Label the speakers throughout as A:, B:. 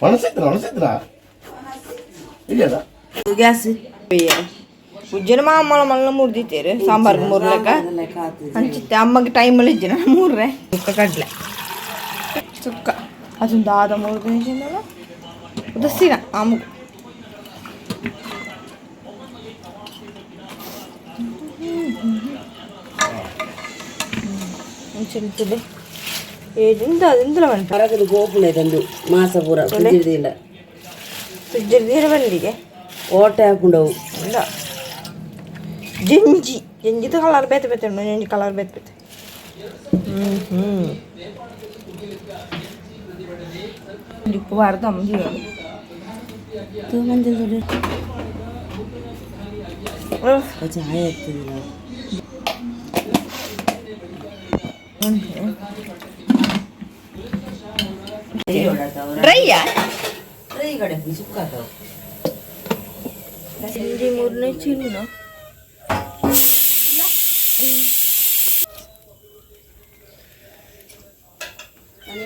A: ಒಣಸಿತ್ರ ಒಣಸಿತ್ರ ಇದೆಯಲ್ಲ
B: ಗ್ಯಾಸ್.
C: ಉಜ್ಜನ ಮಾಮಲ ಮಲ್ಲ ಮುರ್ದಿತ್ತೇರು ಸಾಂಬಾರ್ಗೆ ಮೂರ್ಲಕ್ಕ ಅಂಚಿತ್ತೆ ಅಮ್ಮಗೆ ಟೈಮಲ್ಲಿ ಇಜ್ಜಿನ ಮೂರ್ರೆ ಸುಕ್ಕ ಕಡಲೆ ಸುಕ್ಕ ಅದೊಂದು ಆದ 3 ದಿನ ಉದಸ್ಸಿನ ಅಮ್ಮಗು. ಅಂಚಿರ್ತದೆ ಏದಿಂದ ಅದಿಂದಲ ಮನ್ಪ.
B: ಹೊರಗದು ಗೋಪುಣ ತಂದು ಮಾಸ ಪೂರ ಫ್ರಿಜ್ ಇಲ್ಲ.
C: ಫ್ರಿಜ್ ಬಲ್ಲಿಗೆ.
B: ಓಟೆ ಹಾಕೊಂಡವು.
C: ಇಲ್ಲ, ಜಂಜಿ ಜಂಜಿದ ಕಲರ್ ಬೇತೆ ಬೇತೆ ಉಂಟು. ಜಂಜಿ ಕಲರ್ ಬೇತೆ ಬೇತೆ. ಹ್ಞೂ ಹ್ಞೂ ಉಪ್ಪು ಬಾರ್ದು ಅಮ್ಮ.
B: ಮಂಜಲ್ ದೊಡ್ಡ ಚಾಯ್ ಆಗ್ತದಿಲ್ಲ.
C: ಡ್ರೈಯಾ?
B: ಈ ಕಡೆ ಸುಕ್ಕ ಆಗ್ತಾವ.
C: ಜಂಜಿ ಮೂರನೇ ಚಿನ್ನ.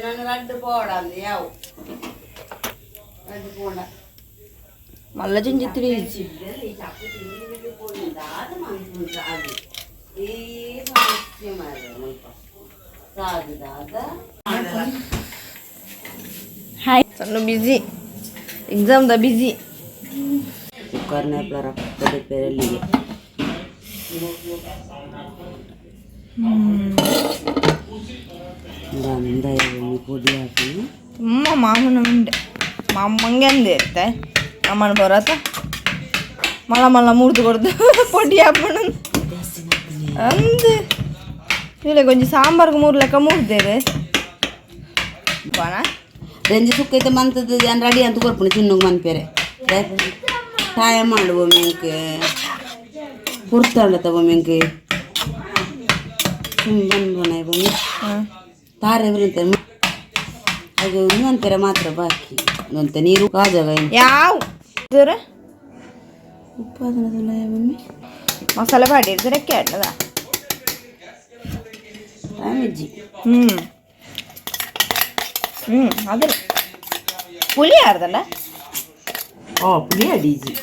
B: ನಾನು ಲಡ್ಡು ಪೋಡ ಅಂದೆ ಯಾವ ಲಡ್ಡು ಪೋಡ.
C: ಮಲ್ಲ ಜಂಜಿ ತಿರಿ. ಹಾಯ್, ಸಣ್ಣ ಬಿಸಿ, ಎಕ್ಸಾಮ್ದ ಬಿಸಿ.
B: ಕುಕ್ಕರ್ನ ರಕ್ತದ ಪೆರಲ್ಲಿಗೆ ಪೊಡಿ ಹಾಕಿ.
C: ತುಂಬ ಮಾಮನ ಉಂಡೆ ಮಾಮಂಗೆ ಅಂದೆ ಇರುತ್ತೆ ಅಮ್ಮನ ಬರತ್ತ ಮಲ್ಲ ಮಲ್ಲ ಮುರ್ದು ಕೊಡ್ದು ಪೊಡಿ ಹಾಪಣ ಅಂದು ಇಲ್ಲ ಕೊಂಚ ಸಾಂಬಾರ್ಗೆ ಮೂರು ಲೆಕ್ಕ ಮುರ್ದೇವೆ ಬಾಣ.
B: ರೆಂಜಿ ಸುಕ್ಕೈತೆ ಮಂತದ್ದು ಏನು ರೆಡಿ ಅಂತ ಕೊರ್ಪುಣಿ ಚಿನ್ನುಗ್ ಮನ್ಪೇರೆ ಟೈಮ್ ಮಾಡುವ ಮೆಂಕ್ ಪುರ್ತಾಂಡ ತಗೋ ಮೆಂಕ್ ಸುಮ್ಮನೆ ಬೊಮ್ಮೆ.
C: ಹಾಂ.
B: ತಾರೆ ಬರುತ್ತೆ ಹಾಗೆ ಒಂದು ಅಂತಾರೆ ಮಾತ್ರ ಬಾಕಿ ಒಂತ ನೀರು ಕಾಜಾಗ.
C: ಯಾವ ಇದರ?
B: ಉಪ್ಪು ಅದನ್ನ ಬೊಮ್ಮೆ.
C: ಮಸಾಲೆ ಪಾಡಿ ಇರ್ತಾರೆ ಕೇಳದ.
B: ಟೈಮ್ ಇಜ್ಜಿ.
C: ಹ್ಞೂ ಹ್ಞೂ ಅದೇ ಪುಳಿ ಆರ್ದಲ್ಲ.
B: ಓ, ಪುಳಿ ಅಡಿಜಿ,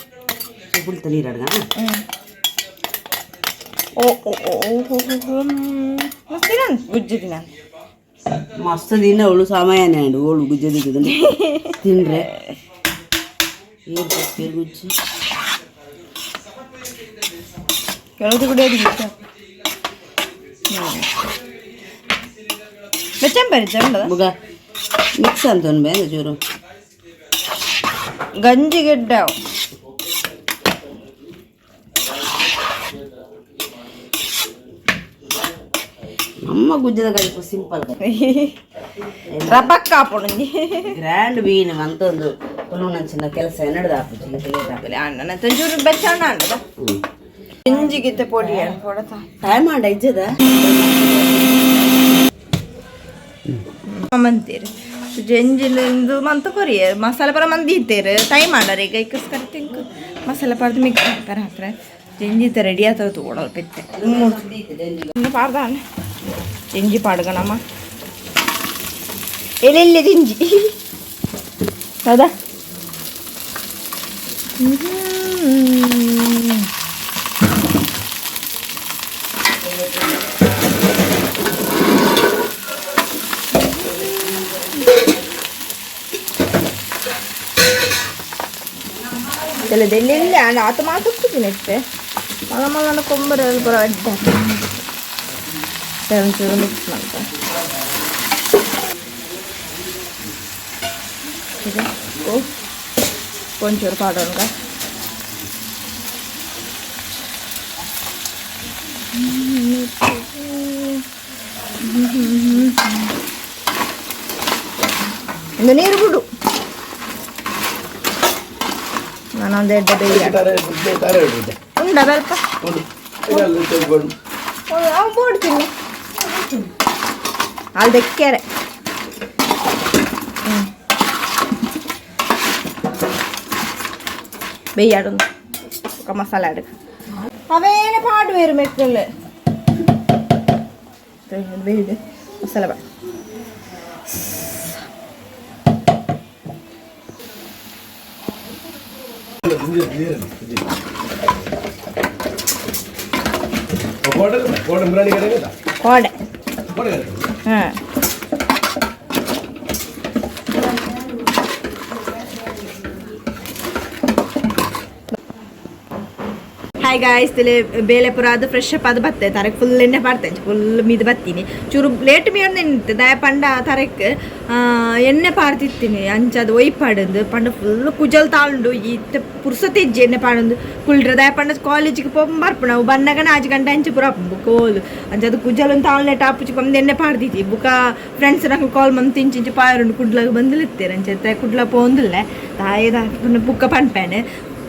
B: ಪುಳಿತ ನೀರು ಅಡ್ಗ.
C: ಹ್ಞೂ ಓ ಓ ಓ ಓ ಹೋ ಹೋ ಹೋ ಮಸ್ತ್ ದಿನ ಗುಜ್ಜು ದಿನ.
B: ಮಸ್ತ್ ದಿನ ಅವಳು ಸಾಮಾನ್ಯ ಅವಳು ಗುಜ್ಜದಿದ್ದು ತಿಂದ್ರೆ ಏರು ಪೇರು ಗುಜ್ಜಿ.
C: ಕೆಲವು ಕುಡಿಯೋದು. ಹ್ಞೂ ಬೆಚ್ಚಂಬರಿ ಚಂದದ.
B: ಬುಗ ಮಿಕ್ಸ್ ಅಂತ ಒಂದು ಬೇಂದ ಚೂರು.
C: ಗಂಜಿ ಗೆಡ್ಡ.
B: ನಮ್ಮ ಗುಜ್ಜದ ಕಡಿಪು ಸಿಂಪಲ್.
C: ರಪಕ್ಕ ಹಾಪುಣಂಜಿ.
B: ಗ್ರ್ಯಾಂಡ್ ಬೀನ್ ಅಂತ ಒಂದು ಚಿನ್ನ ಕೆಲಸ ನಡೆದ ಹಾಪುಜಿ.
C: ಅಣ್ಣನ ಚೂರು ಬೆಚ್ಚಣ್ಣ ಅಂಡದ ಗಂಜಿಗಿತ್ತ ಪೊಡಿ ಕೊಡತಾ.
B: ಟೈಮ್ ಮಾಡ ಇಜ್ಜದ.
C: ಮಂತೀರಿ ಜಂಜಿಲಿಂದು ಮಂತ ಕೊರಿಯ ಮಸಾಲೆ ಪರ ಮಂದಿ ಇತ್ತೇರು ಟೈಮ್ ಆಡಾರ ಈಗ ಇಕ್ಕಸ್ಕರ ತಿಂಕ್ ಮಸಾಲೆ ಪಡ್ದು ಮಿಕ್ಸ್ ಮಾಡ್ತಾರೆ ಹತ್ರ ಜಂಜಿತ ರೆಡಿ ಆತವ ತಗೊಳ್ಳೋರು ಪೆತ್ತೆ ಪಾಡ್ದಾನೆ ಜಂಜಿ ಪಾಡ್ಗಣಮ್ಮ ಎಲ್ಲೆಲ್ಲಿ ಜಿಂಜಿ ಹೌದಾ? ಎಲ್ಲೆಲ್ಲಿ ಆತ ಮಾತಾಡ್ತೀನಿ ಇತ್ತೆ ಮಲ್ಲ ಮಲ್ಲನ ಕೊಂಬರ ಪೂರ ಅಡ್ಡ ಒಂಚೂರು ಮಿಕ್ಸ್ ಮಾಡ್ತಾರೆ ಒಂಚೂರು ಪಾಡೋಣ. ಒಂದು ನೀರು ಬಿಡು, ನಾನೊಂದು ಎಡ್ಡೆ ಬೇಯ.
A: ತಾರೆ ತಾರೆ ಇಡುತ್ತೆ.
C: ಉಂಡ ಬೆಲ್ಪ.
A: ಉಂಡು ಇದೆಲ್ಲ ತೆಗ್ಕೊಂಡು.
C: ಅವು ಬೋಡ್ತೀನಿ ಅಲ್ಲಿ ದೆಕ್ಕೆರೆ. ಹ್ಞೂ ಬೆಯ್ಯಾಡೊಂದು ಮಸಾಲೆ ಅಡುಗೆ ಅವೇನೆ ಪಾಡುವೇರು ಮೆಕ್ಕಲು ಬೇಯ್ದು ಮಸಾಲೆ ಬಾ. ಕೋಡೆ. ಹಾಂ, ಹಾಯ್ ಗಾಯ್ಸ್, ತಿಲೆ ಬೇಲೆ ಪೂರ ಅದು ಫ್ರೆಶ್ ಅಪ್ ಅದು ಬತ್ತೆ. ತರಕ್ ಫುಲ್ ಎಣ್ಣೆ ಪಾಡ್ತೇನೆ, ಫುಲ್ ಮೀದು ಬತ್ತೀನಿ. ಚೂರು ಲೇಟ್ ಮೀ ನಿಂತೆ ದಾಯ ಪಂಡ ತರಕ್ ಎಣ್ಣೆ ಪಾಡ್ತಿತ್ತೀನಿ. ಅಂಚ ಅದು ಒಯ್ ಪಾಡಂದು ಪಂಡ ಫುಲ್ ಕುಜಲ್ ತಾಳುಂಡು. ಇತ್ತೆ ಪುರ್ಸತೆಜ್ಜಿ ಎಣ್ಣೆ ಪಾಡಂದು ಕುಲ್ಡ್ರೆ. ದಾಯ ಪಂಡ ಕಾಲೇಜಿಗೆ ಪೋಪ ಬರ್ಪು ನಾವು ಬನ್ನಗನ 5 ಗಂಟೆ ಅಂಚೆ ಪೂರ ಕೋಲು. ಅಂಚ ಅದು ಕುಜಲ್ ತಾಳ್ನೆ ಟಾಪುಚಿ ಬಂದು ಎಣ್ಣೆ ಪಾಡ್ದಿತ್ತಿ. ಬುಕ ಫ್ರೆಂಡ್ಸ್ ನಂಗೆ ಕಾಲ್ ಮಂತ್ ಇಂಚಿಂಚಿ ಪಾಯರುಂಡು, ಕುಡ್ಲಾಗ ಬಂದಿಲ್ಲಿತ್ತೇನೆ. ಅಂಚೆ ಕುಡ್ಲ ಪೋಂದಿಲ್ಲ ತಾಯಿ ಬುಕ್ಕ ಪನ್ಪೇನೆ.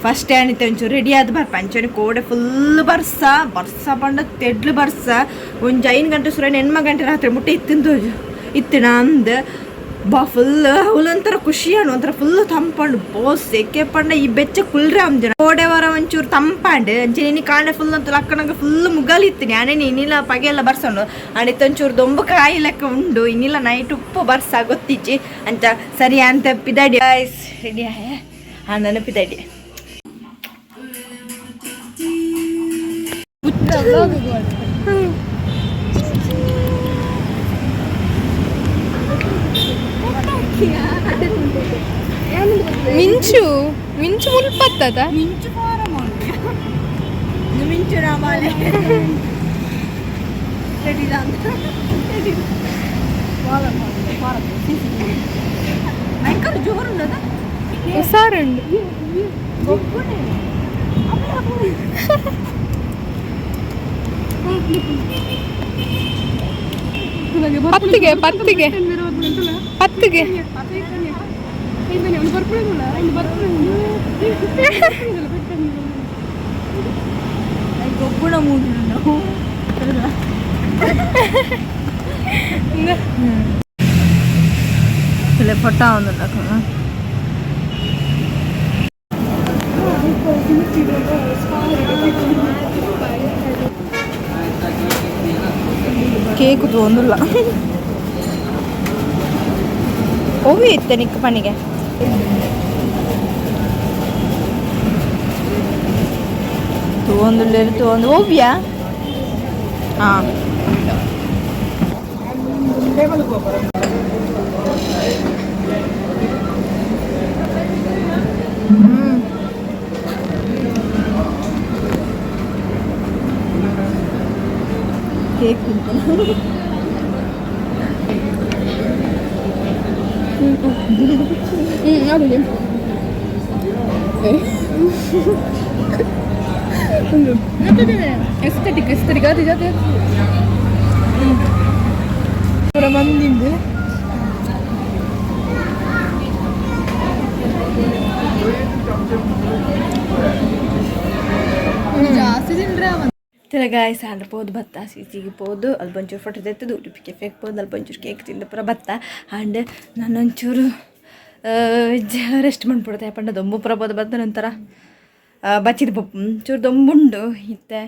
C: ಫಸ್ಟ್ ಏನಿತ್ತೆ ಒಂಚೂರು ರೆಡಿ ಆದ್ ಬರ್ಪ. ಅಂಚನೆ ಕೋಡೆ ಫುಲ್ ಬರ್ಸ ಬರ್ಸ ಪಂಡ ತೆಡ್ಲು ಬರ್ಸ. ಒಂಜಿ 5 ಗಂಟೆ ಸುರ 8 ಗಂಟೆ ರಾತ್ರಿ ಮುಟ್ಟೆ ಇತ್ತಿನ ಇತ್ತಿನ ಅಂದ್ ಬಾ. ಫುಲ್ ಅವಳೊಂಥರ ಖುಷಿ ಅನು, ಒಂಥರ ಫುಲ್ ತಂಪಂಡು. ಬೋ ಸೆಕೆ ಪಂಡ ಈ ಬೆಚ್ಚ ಕುಲ್ರೆ ಅಂಜನ. ಕೋಡೆ ವಾರ ಒಂಚೂರು ತಂಪಾಂಡು. ಅಂಚನೆ ಇನಿ ಕಾಂಡೆ ಫುಲ್ ಅಂತ ಲಕ್ಕಣಗ ಫುಲ್ ಮುಗಲಿತ್ತೀನಿ. ಆನೆ ಇನ್ನಿಲ್ಲ ಪಗೆಲ್ಲ ಬರ್ಸೋಣ ಅಣಿತ ಒಂಚೂರು ದೊಂಬು ಕಾಯಿ ಲೆಕ್ಕ ಉಂಡು. ಇನ್ನಿಲ್ಲ ನೈಟ್ ಉಪ್ಪು ಬರ್ಸ ಗೊತ್ತಿಚ್ಚಿ ಅಂತ. ಸರಿ ಅಂತ ಪಿದಾಡಿ ರೆಡಿ ಆಯ ಅಣ್ಣನ ಪಿದಾಡಿ.
D: ಮಿಂಚು ಮಿಂಚು ಮುಲ್ಪತ್ತದ.
C: ಮಿಂಚು ಫಾರಂ ಉಂಡು, ಮಿಂಚು ರಾಮಾಲೆ ರೆಡಿ. ಭಯಂಕರ ಜೋರುಂಡದ.
D: ಹುಷಾರುಂಡು. ಪತ್ತಿಗೆ ಪತ್ತಿಗೆ ಪತ್ತಿಗೆ.
C: ಗೊಬ್ಬುಣ ಮೂಡು. ಫೋಟೋ ಒಂದು. ಕೇಕ್ ತಗೊಂಡಿಲ್ಲ. ಓವಿ ಇತ್ತೆ ನಿಕ್ಕ ಪಣಿಗೆ ತಗೊಂದುಳ್ಳೇರು ತಗೊಂಡು ಓವಿಯಾ. ಹಾಂ, ಕೇಕ್ ತಿಂತಾನೆ.
D: ಹ್ಞೂ, ಅದು ಎಸ್ಥೆಟಿಕ್ ಎಸ್ಥೆಟಿಕ್ ಅದು ಅದು ಪೂರ ಮಂದಿಂದು. ಜಾಸ್ತಿ ತಿಂದ್ರೆ.
C: ತಿರ್ಗಾಯ್ ಸಾಂಡ್ರ ಪೋದು ಬತ್ತ ಸಿಸಿಗೆ ಪೋದು. ಅಲ್ಲಿ ಒಂಚೂರು ಫೋಟೋ ತೆತ್ತದು, ಉಡುಪಿ ಕೆಫೆಗೆ ಪೋದು, ಅಲ್ಲಿ ಒಂಚೂರು ಕೇಕ್ ತಿಂದು ಪೂರ ಬತ್ತ. ಆ್ಯಂಡ್ ನಾನು ಒಂಚೂರು ರೆಸ್ಟ್ ಮಾಡ್ಬಿಡುತ್ತೆ. ಪಂಡ ದೊಂಬು ಪೂರ ಪೋದು ಬತ್ತ ನಂತರ ಬಚ್ಚಿದ ಪಪ್ಪು ಚೂರು ದೊಂಬುಂಡು ಇತ್ತೆ.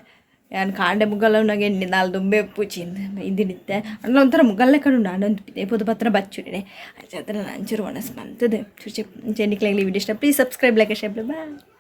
C: ಯಾನ್ ಕಾಂಡೆ ಮುಗಲ್ಲನಾಗ ಎಣ್ಣೆ ನಾಲ್ ದೊಂಬೆ ಪೂಚಿಂದು ಇಂದಿನಿತ್ತೆ. ಅಂಡ್ಲ ಒಂಥರ ಮುಗಲ್ಲೇ ಕಡುಂಡು. ಆಂಡ ಪೋದು ಪತ್ರ ಬಚ್ಚುಡೆ ಅದ್ರ ಒಂಚೂರು ಒಣಸ್ ಮಂತದೆ ಚೂರು ಚೆಪ್. ಚೆನ್ನಿಕ್ಲಾಗಲಿ ವಿಡಿಯೋ ಇಷ್ಟ, please subscribe, like, share. Bye.